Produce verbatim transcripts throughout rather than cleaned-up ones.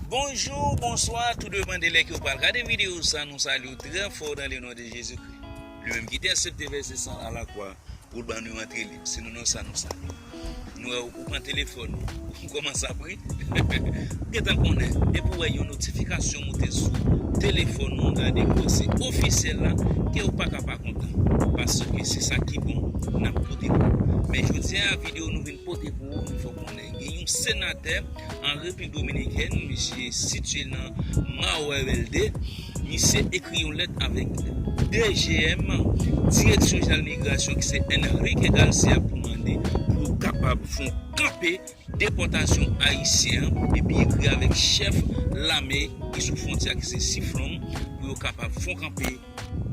Bonjou, bonswa, tou depann de lè ke w pral gade videyo sa, nou salye w trè fò dans le nom de Jésus-Christ. Li menm ki te aksepte vèse san a lakwa pou l ban nou antre lib. Se nan non sa nou salye. Nou wè ou pran telefòn ou, ou kòmanse ap ri. Ou gentan konnen, depi w wè yon notifikasyon moute sou telefòn ou, gade pou se ofisyèl la, ke ou pa ka pa kontan. Paske se sa ki bon, n ap pote pou ou. Men jodi a, videyo nou vin pote pou ou, nou fè w konnen. Gen yon senatè an Repiblik Dominikèn, misye sitiye nan Mawè Vèlde, misye ekri yon lèt avèk D G M, Direksyon Jeneral Migrasyon, ki se Enrique Garcia, pou mande pou kapab fè yon kanpe depòtasyon ayisyen an, epi ekri avèk chèf lame ki sou fwontyè a, ki se Siflon, pou yo kapab fè yon kanpe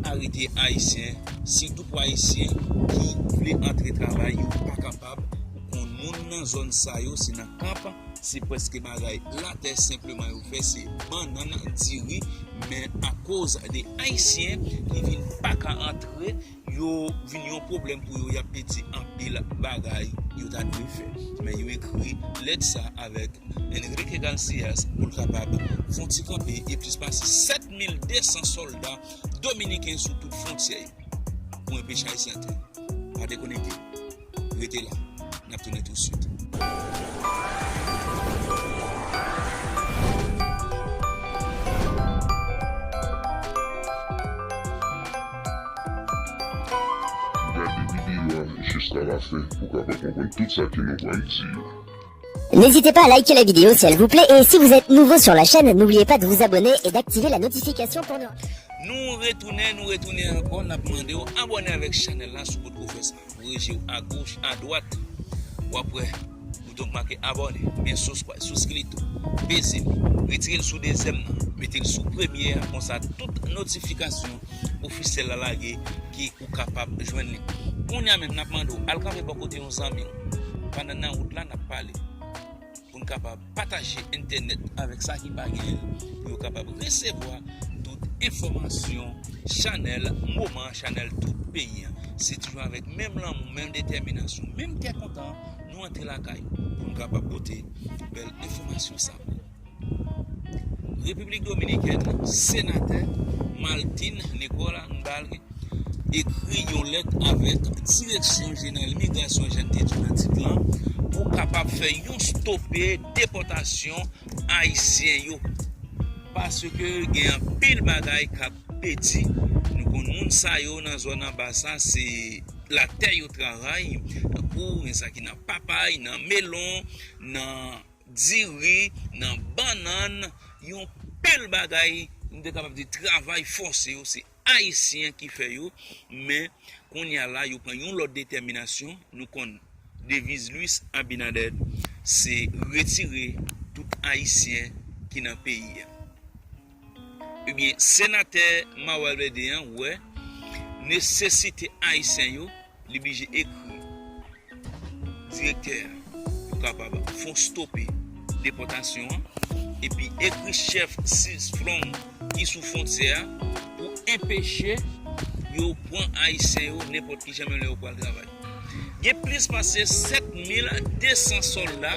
arete ayisyen, sitou pou ayisyen ki vle antre travay, yo pa kapab. Ou konn moun nan zòn sa yo, se nan kanp, se prèske bagay latè senpleman yo fè, se bannann, diri, men akoz de ayisyen ki vin pa ka antre, yo vin yon pwoblèm pou yo, y ap pèdi anpil bagay yo ta dwe fè. Men yo ekri lèt sa avèk Enrique Garcias pou l kapab fè yon ti kanpe e plis pase sèt mil de san sòlda dominiken sou tout fwontyè yo pou enpeche ayisyen antre. Pa dekonekte. Rete la. N ap tounen tousuit. Gade videyo a jiska lafen pou w kapab konprann tout sa ke nou pral di yo. N'hésitez pas à liker la vidéo si elle vous plaît et si vous êtes nouveau sur la chaîne, n'oubliez pas de vous abonner et d'activer la notification pour ne Nou retounen, nou retounen ankò, n ap mande w abòne avèk chanèl la si w potko fè sa. Dirije w agoch, adwat, w ap wè bouton k make abòne, men sou, souskrito, peze l, retire l sou dezyèm nan, mete l sou premye a, konsa tout notifikasyon ofisyèl la lage ki ou kapab jwenn li. Kounye a menm, n ap mande w al kanpe bò kote yon zanmi w. Pandan n nan wout la, n ap pale pou n kapab pataje entènèt avèk sa ki pa genyen l, pou yo kapab resevwa tout enfòmasyon, chanèl moman, chanèl tout peyi an. Se toujou avèk menm lanmou, menm detèminasyon, menm kè kontan, nou antre lakay pou n kapab pote bèl enfòmasyon sa pou ou. Repiblik Dominikèn, senatè Martin Nicolas Nbalgue ekri yon lèt avèk Direksyon Jeneral Migrasyon, jan n te di w nan tit lan, pou kapab fè yon stope depòtasyon ayisyen yo. Paske gen anpil bagay k ap pèdi. Nou konn moun sa yo nan zòn anba sa, se latè yo travay, tankou gen sa ki nan papay, nan melon, nan diri, nan bannann, yon pil bagay, nou te kapab di travay fòse yo, se Ayisyen ki fè yo, men kounye a la, yo pran yon lòt detèminasyon. Nou konn deviz Luis Abinader, se retire tout Ayisyen ki nan peyi a. Ebyen, senatè Mawè Vède an wè nesesite Ayisyen yo, li blije ekri direktè a pou kapab fè yon stope depòtasyon an, epi ekri chèf Sisflon ki sou fwontyè a pou enpeche yo pran Ayisyen yo nenpòt ki jan, menm lè yo pral travay. Gen plis pase sèt mil de san sòlda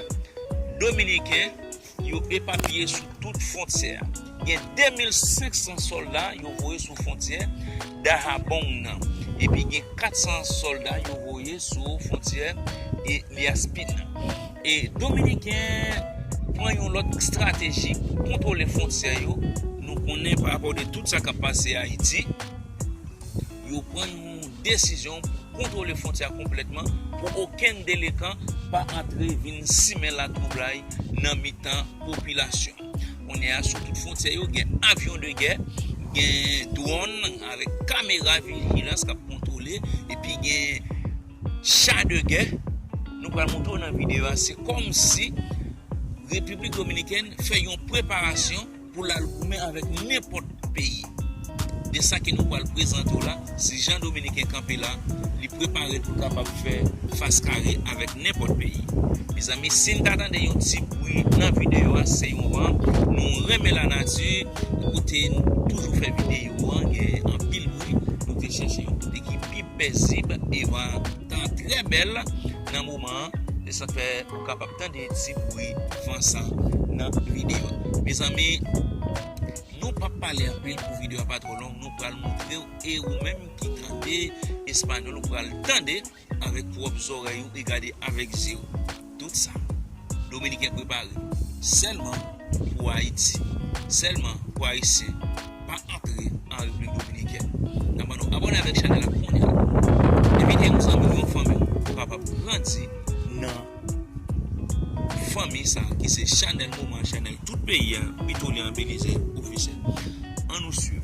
dominiken yo epapiye sou tout fwontyè a. Gen de mil senk san sòlda yo voye sou fwontyè Dajabón nan, epi gen kat san sòlda yo voye sou fwontyè e Liyaspin nan. E Dominiken pran yon lòt estrateji pou kontwole fwontyè yo. Nou konnen pa rapò de tout sa k ap pase Ayiti, yo pran yon desizyon pou kontwole fwontyè a konplètman, pou okenn delenkan pa antre vin simen latwoublay nan mitan popilasyon. Kounye a, sou tout fwontyè yo, gen avyon de gè, gen dwòn avèk kamera vijilans k ap kontwole, epi gen cha de gè. Nou pral montre w nan videyo a, se kòmsi Repiblik Dominikèn fè yon preparasyon pou l al goumen avèk nenpòt peyi. De sa ke nou pral prezante w la, se jan Dominiken kanpe la, li prepare l pou l kapab fè fas kare avèk nenpòt peyi. Mezanmi, si n ta tande yon ti bri nan videyo a, se yon van. Nou renmen lanati, kote n toujou fè videyo a, gen anpil bri. Nou te chèche yon kote ki pi pezib e van tan trè bèl nan moman an. Se sa k fè ou kapab tande ti bri van sa nan videyo a. Mezanmi, nou p ap pale anpil pou videyo a pa twò long, nou pral montre w, e ou menm ki tande espanyòl, ou pral tande avèk pwòp zòrèy ou e gade avèk zye w. Tout sa, Dominiken prepare sèlman pou Ayiti, sèlman pou Ayisyen pa antre an Repiblik Dominikèn. N ap mande w abòne avèk chanèl la kounye a. Envite yon zanmi w, yon fanmi w pou kapab grandi nan fanmi sa ki se chanèl moman, chanèl tout peyi a, Pito Lyan Belize ofisyèl. Ann nou swiv.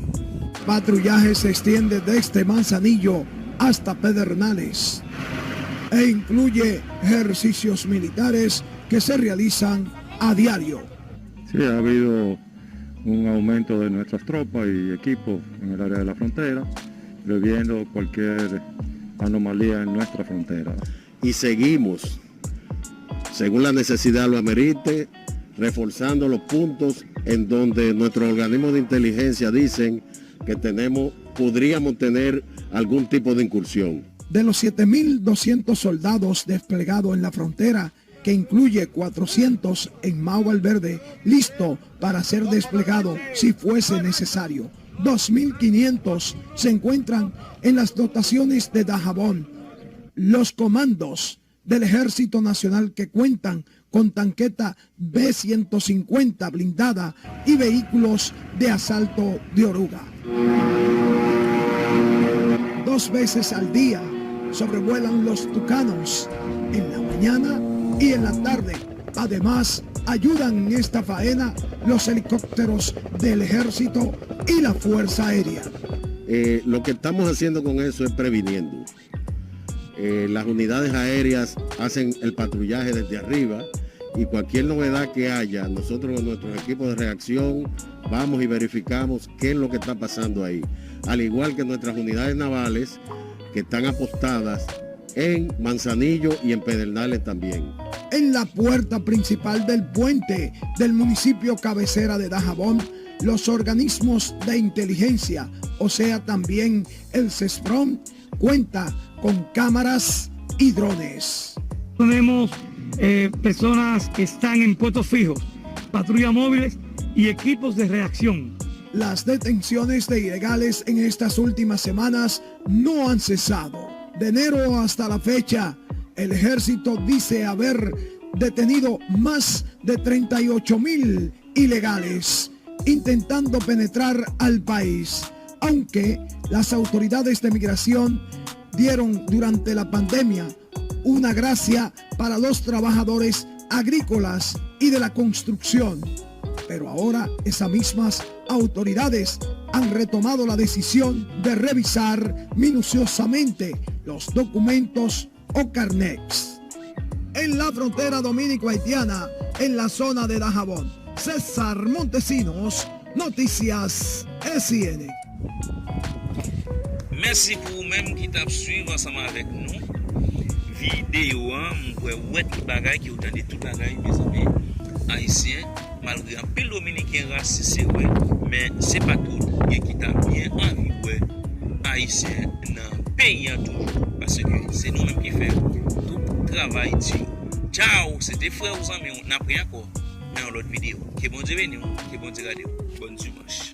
Patrullaje se extiende desde Manzanillo hasta Pedernales e incluye ejercicios militares que se realizan a diario. Sí, ha habido un aumento de nuestras tropas y equipos en el área de la frontera, previendo cualquier anomalía en nuestra frontera. Y seguimos, según la necesidad lo amerite, reforzando los puntos en donde nuestros organismos de inteligencia dicen que tenemos, podríamos tener algún tipo de incursión. De los siete mil doscientos soldados desplegados en la frontera, que incluye cuatrocientos en Mao Valverde, listo para ser desplegado si fuese necesario, dos mil quinientos se encuentran en las dotaciones de Dajabón. Los comandos del Ejército Nacional que cuentan con tanqueta B ciento cincuenta blindada y vehículos de asalto de oruga. Dos veces al día sobrevuelan los tucanos, en la mañana y en la tarde. Además, ayudan en esta faena los helicópteros del ejército y la Fuerza Aérea. Eh, lo que estamos haciendo con eso es previniendo. Eh, las unidades aéreas hacen el patrullaje desde arriba y cualquier novedad que haya, nosotros con nuestros equipos de reacción vamos y verificamos qué es lo que está pasando ahí. Al igual que nuestras unidades navales que están apostadas en Manzanillo y en Pedernales también. En la puerta principal del puente del municipio cabecera de Dajabón, los organismos de inteligencia, o sea, también el SESPROM, cuenta con cámaras y drones. Tenemos eh, personas que están en puestos fijos, patrullas móviles y equipos de reacción. Las detenciones de ilegales en estas últimas semanas no han cesado. De enero hasta la fecha, el ejército dice haber detenido más de treinta y ocho mil ilegales intentando penetrar al país, aunque las autoridades de migración dieron durante la pandemia una gracia para los trabajadores agrícolas y de la construcción. Pero ahora esas mismas autoridades han retomado la decisión de revisar minuciosamente los documentos o carnets. En la frontera dominico-haitiana, en la zona de Dajabón, César Montesinos, Noticias S I N. Mèsi pou ou menm ki t ap swiv ansanm avèk nou videyo a. M kwè ou wè tout bagay, ke ou tande tout bagay, mezanmi. Ayisyen, malgre anpil Dominiken rasis, se vre, men se pa tout gen ki ta byen anvi wè Ayisyen nan peyi a toujou, paske se nou menm ki fè tout travay di yo. Tchaw, se te frè ou, zanmi w, n ap ri ankò nan yon lòt videyo. Ke Bondye beni w, ke Bondye gade w. Bòn dimanch.